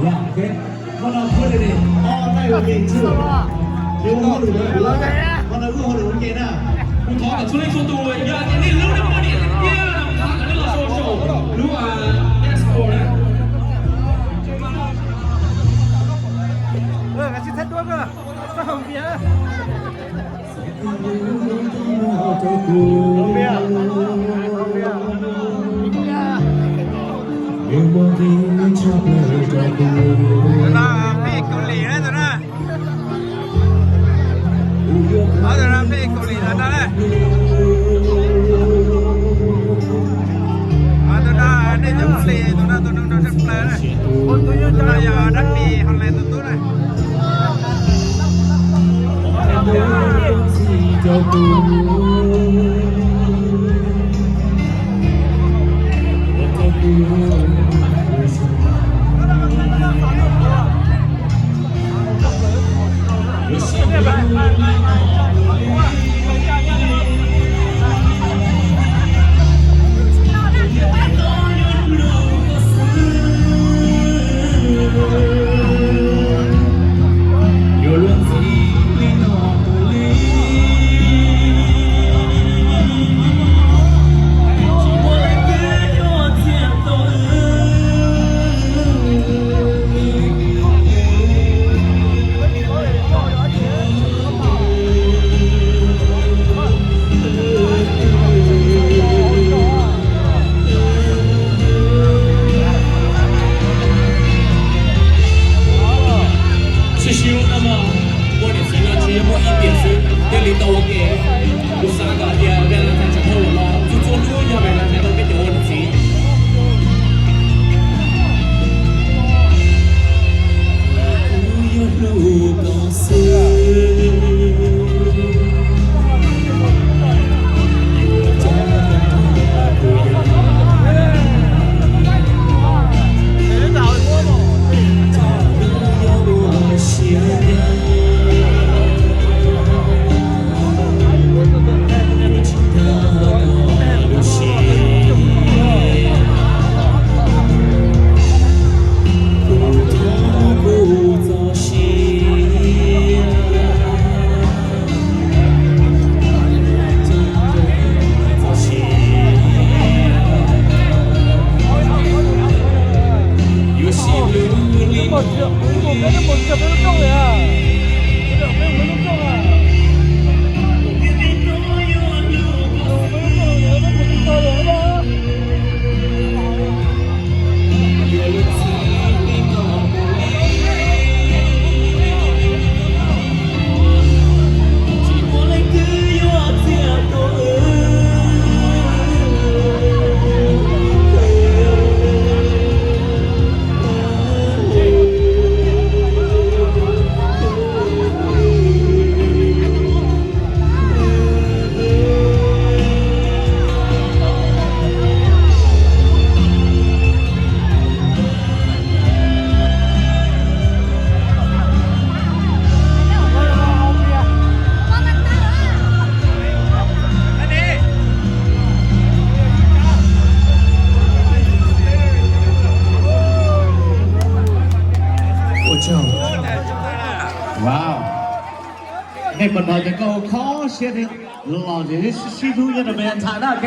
Qhov no phooj ywg ne, o, nej ua ke txhij, nej ua hauj lwm ua ke na. Kuv thov kom txhua leej txhua tus yog tias nej hlub nej poj niam tiag tiag, kuv thov kom nej los show show lub dashboard na. Tus no peb Kaus Lim na, tus no. Ob tug no peb Kaus Lim los no na. Ob tug no nej cov Kaus Lim, tus no tus nraug nraug tshaj plaws na. Tus no yog dab Mis Hos Lees tus tub na. Sib sib hlub no mas, ua niam txiv no tsis yog muaj ib tiam xwb, thiaj li tau ua ke. Kuv xav kom tias Valentine txog thaum no txhua txhua hnub yog Valentine rau peb cov ua niam txiv. Ua tsaug. Wow. Nej puas hnov cov nkauj kho siab thiab los sib hlub nyob rau Valentine na, ok?